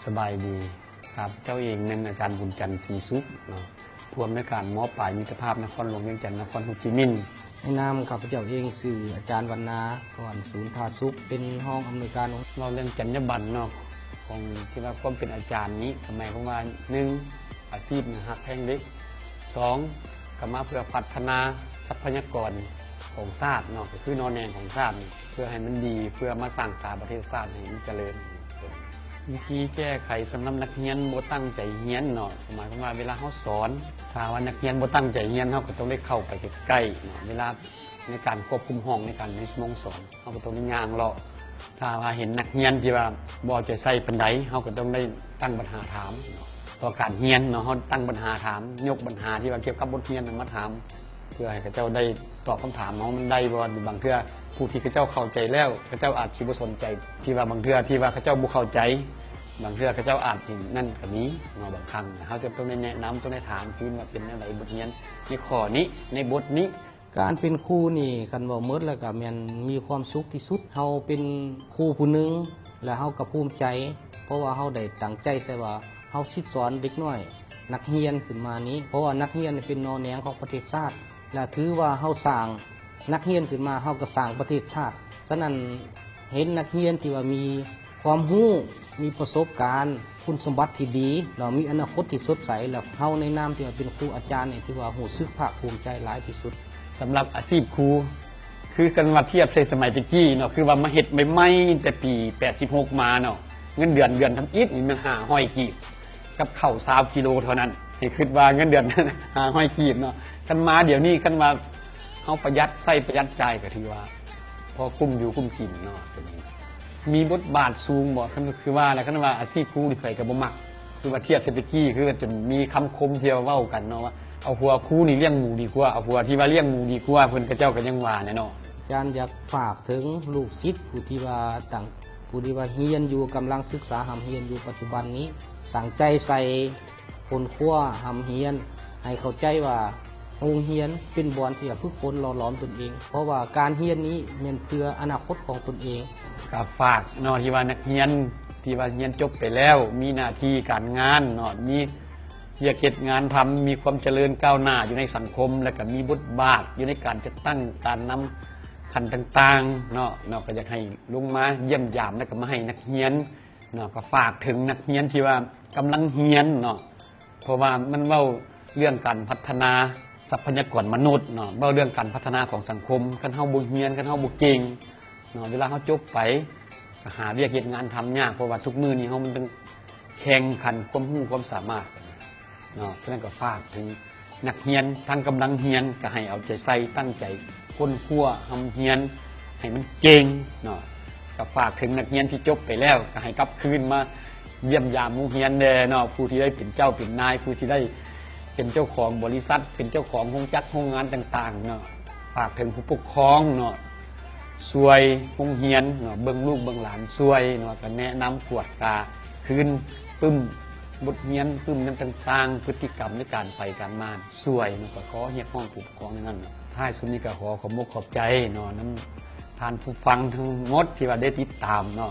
ສະບາຍດີ. ຂ້າພະເຈົ້າເອງແມ່ນອາຈານ ບຸນຈັນ ສີສຸກ ເນາະ, ຜູ້ອຳນວຍການ ມ.ປາຍ ມິດຕະພາບ ນະຄອນຫຼວງວຽງຈັນ ນະຄອນໂຮຈິມິນ. ໃນນາມຂ້າພະເຈົ້າເອງ ຊື່ອາຈານ ວັນນາ ກອນສູນ ທາສຸກ ເປັນຮອງອຳນວຍການ. ເວົ້າເລື່ອງຈັນຍາບັນເນາະ ຂອງທີ່ວ່າຄວາມເປັນອາຈານນີ້ ກໍໝາຍຄວາມວ່າ ໜຶ່ງ ອາຊີບນີ້ຮັກແພງເດັກ, ສອງ ກໍມາເພື່ອພັດທະນາຊັບພະຍາກອນຂອງຊາດເນາະ, ກໍຄືໜໍ່ແໜງຂອງຊາດນີ້ ເພື່ອໃຫ້ມັນດີ ເພື່ອມາສ້າງສາປະເທດຊາດໃຫ້ມັນຈະເລີນ. ວິທີແກ້ໄຂສຳລັບນັກຮຽນບໍ່ຕັ້ງໃຈຮຽນເນາະ, ໝາຍຄວາມວ່າເວລາເຮົາສອນ ຖ້າວ່ານັກຮຽນບໍ່ຕັ້ງໃຈຮຽນ ເຮົາກໍຕ້ອງໄດ້ເຂົ້າໄປໃກ້ໆເນາະ, ເວລາໃນການຄວບຄຸມຫ້ອງ ໃນການ ໃນຊົ່ວໂມງສອນ ເຮົາກໍຕ້ອງໄດ້ຍ່າງເລາະ. ຖ້າວ່າເຫັນນັກຮຽນທີ່ວ່າບໍ່ເອົາໃຈໃສ່ປານໃດ ເຮົາກໍຕ້ອງໄດ້ຕັ້ງບັນຫາຖາມເນາະ, ຕໍ່ການຮຽນເນາະ ເຮົາຕັ້ງບັນຫາຖາມ ຍົກບັນຫາທີ່ວ່າກ່ຽວກັບບົດຮຽນນັ້ນມາຖາມ ເພື່ອໃຫ້ເຂົາເຈົ້າໄດ້ຕອບຄຳຖາມເຮົາມັນໄດ້ບໍ່. ບາງເທື່ອຜູ້ທີ່ເຂົາເຈົ້າເຂົ້າໃຈແລ້ວ ເຂົາເຈົ້າອາດຊິບໍ່ສົນໃຈ ທີ່ວ່າບາງເທື່ອທີ່ວ່າເຂົາເຈົ້າບໍ່ເຂົ້າໃຈ ບາງເທື່ອເຂົາເຈົ້າອາດຊິນັ້ນກໍມີເນາະ. ບາງຄັ້ງເຮົາຈະຕ້ອງໄດ້ແນະນຳ ຕ້ອງໄດ້ຖາມຄືນວ່າເປັນແນວໃດ ບົດຮຽນໃນຂໍ້ນີ້ ໃນບົດນີ້. ການເປັນຄູນີ້ ຄັນເວົ້າໝົດແລ້ວກໍແມ່ນມີຄວາມສຸກທີ່ສຸດ. ເຮົາເປັນຄູຜູ້ໜຶ່ງ ແລະ ເຮົາກໍພູມໃຈ ເພາະວ່າເຮົາໄດ້ຕັ້ງໃຈໃສ່ວ່າ ເຮົາຊິສອນເດັກນ້ອຍນັກຮຽນຂຶ້ນມານີ້ ເພາະວ່ານັກຮຽນເປັນໜໍ່ແໜງຂອງປະເທດຊາດ ແລະ ຖືວ່າເຮົາສ້າງນັກຮຽນຂຶ້ນມາ ເຮົາກໍສ້າງປະເທດຊາດ. ສະນັ້ນ ເຫັນນັກຮຽນທີ່ວ່າມີຄວາມຮູ້ ມີປະສົບການ ຄຸນສົມບັດທີ່ດີ ແລ້ວມີອະນາຄົດທີ່ສົດໃສ ແລ້ວເຮົາໃນນາມທີ່ວ່າເປັນຄູອາຈານນີ້ ຖືວ່າຮູ້ສຶກພາກພູມໃຈຫຼາຍທີ່ສຸດ. ສຳລັບອາຊີບຄູ ຄືກັນວ່າທຽບໃສ່ສະໄໝແຕ່ກີ້ເນາະ ຄືວ່າມາເຮັດໃໝ່ໆ ແຕ່ປີແປດສິບຫົກມາເນາະ ເງິນເດືອນເດືອນທຳອິດນີ້ແມ່ນຫ້າຮ້ອຍກີບ ກັບເຂົ້າຊາວກິໂລເທົ່ານັ້ນ. ໃຫ້ຄິດວ່າເງິນເດືອນຫ້າຮ້ອຍກີບເນາະ, ຄັນມາດຽວນີ້ ຄັນວ່າເຮົາປະຢັດໃຊ້ປະຢັດຈ່າຍ ກໍຖືວ່າພໍກຸ້ມຢູ່ກຸ້ມກິນເນາະ. ຕົວນີ້ມີບົດບາດສູງບໍ່? ຄັນ ຄືວ່າແຫຼະ ຄັນວ່າອາຊີບຄູນີ້ໃຜກໍບໍ່ມັກ ຄືວ່າທຽບໃສ່ແຕ່ກີ້ ຄືວ່າຈົນມີຄຳຄົມທີ່ວ່າເວົ້າກັນເນາະ ວ່າເອົາຜົວຄູນີ້ລ້ຽງໝູດີກວ່າ ເອົາຜົວທີ່ວ່າລ້ຽງໝູດີກວ່າ ເພິ່ນ ເຂົາເຈົ້າກໍຍັງວ່າແຫຼະເນາະ. ອາຈານຢາກຝາກເຖິງລູກສິດຜູ້ທີ່ວ່າຕັ້ງ ຜູ້ທີ່ວ່າຮຽນຢູ່ ກຳລັງສຶກສາຮ່ຳຮຽນຢູ່ປັດຈຸບັນນີ້ ຕັ້ງໃຈໃສ່ຄົ້ນຄວ້າຮ່ຳຮຽນ ໃຫ້ເຂົ້າໃຈວ່າໂຮງຮຽນເປັນບ່ອນທີ່ຈະຝຶກຝົນຫຼໍ່ຫຼອມຕົນເອງ ເພາະວ່າການຮຽນນີ້ແມ່ນເພື່ອອະນາຄົດຂອງຕົນເອງ. ກໍຝາກເນາະ ທີ່ວ່ານັກຮຽນທີ່ວ່າຮຽນຈົບໄປແລ້ວ ມີໜ້າທີ່ການງານເນາະ ມີວຽກເຮັດງານທຳ ມີຄວາມຈະເລີນກ້າວໜ້າຢູ່ໃນສັງຄົມ ແລະ ກໍມີບົດບາດຢູ່ໃນການຈັດຕັ້ງການນຳຂັ້ນຕ່າງໆເນາະ ເນາະ ກໍຢາກໃຫ້ລົງມາຢ້ຽມຢາມ ແລ້ວກໍມາໃຫ້ນັກຮຽນເນາະ. ກໍຝາກເຖິງນັກຮຽນທີ່ວ່າກຳລັງຮຽນເນາະ ເພາະວ່າມັນເວົ້າເລື່ອງການພັດທະນາຊັບພະຍາກອນມະນຸດເນາະ ເວົ້າເລື່ອງການພັດທະນາຂອງສັງຄົມ. ຄັນເຮົາບໍ່ຮຽນ ຄັນເຮົາບໍ່ເກັ່ງເນາະ ເວລາເຮົາຈົບໄປ ກໍຫາວຽກເຮັດງານທຳຍາກ ເພາະວ່າທຸກມື້ນີ້ເຮົາມັນຕ້ອງແຂ່ງຂັນຄວາມຮູ້ຄວາມສາມາດເນາະ. ສະນັ້ນກໍຝາກເຖິງ ນັກຮຽນທັງກຳລັງຮຽນ ກໍໃຫ້ເອົາໃຈໃສ່ ຕັ້ງໃຈຄົ້ນຄວ້າຮ່ຳຮຽນໃຫ້ມັນເກັ່ງເນາະ. ກໍຝາກເຖິງນັກຮຽນທີ່ຈົບໄປແລ້ວ ກໍໃຫ້ກັບຄືນມາຢ້ຽມຢາມໂຮງຮຽນແດ່ເນາະ, ຜູ້ທີ່ໄດ້ເປັນເຈົ້າເປັນນາຍ ຜູ້ທີ່ໄດ້ເປັນເຈົ້າຂອງບໍລິສັດ ເປັນເຈົ້າຂອງໂຮງຈັກໂຮງງານຕ່າງໆເນາະ. ຝາກເຖິງຜູ້ປົກຄອງເນາະ ຊ່ວຍໂຮງຮຽນເນາະ ເບິ່ງລູກເບິ່ງຫຼານຊ່ວຍເນາະ ກໍແນະນຳກວດກາຄືນປຶ້ມບົດຮຽນ ປຶ້ມຫຍັງຕ່າງໆ ພຶດຕິກຳໃນການໄປການມາ ຊ່ວຍເນາະ. ກໍຂໍຮຽກຮ້ອງຜູ້ປົກຄອງໃນນັ້ນເນາະ. ທ້າຍສຸດນີ້ກໍຂໍຂອບອົກຂອບໃຈເນາະ ນຳທ່ານຜູ້ຟັງທັງໝົດທີ່ວ່າໄດ້ຕິດຕາມເນາະ.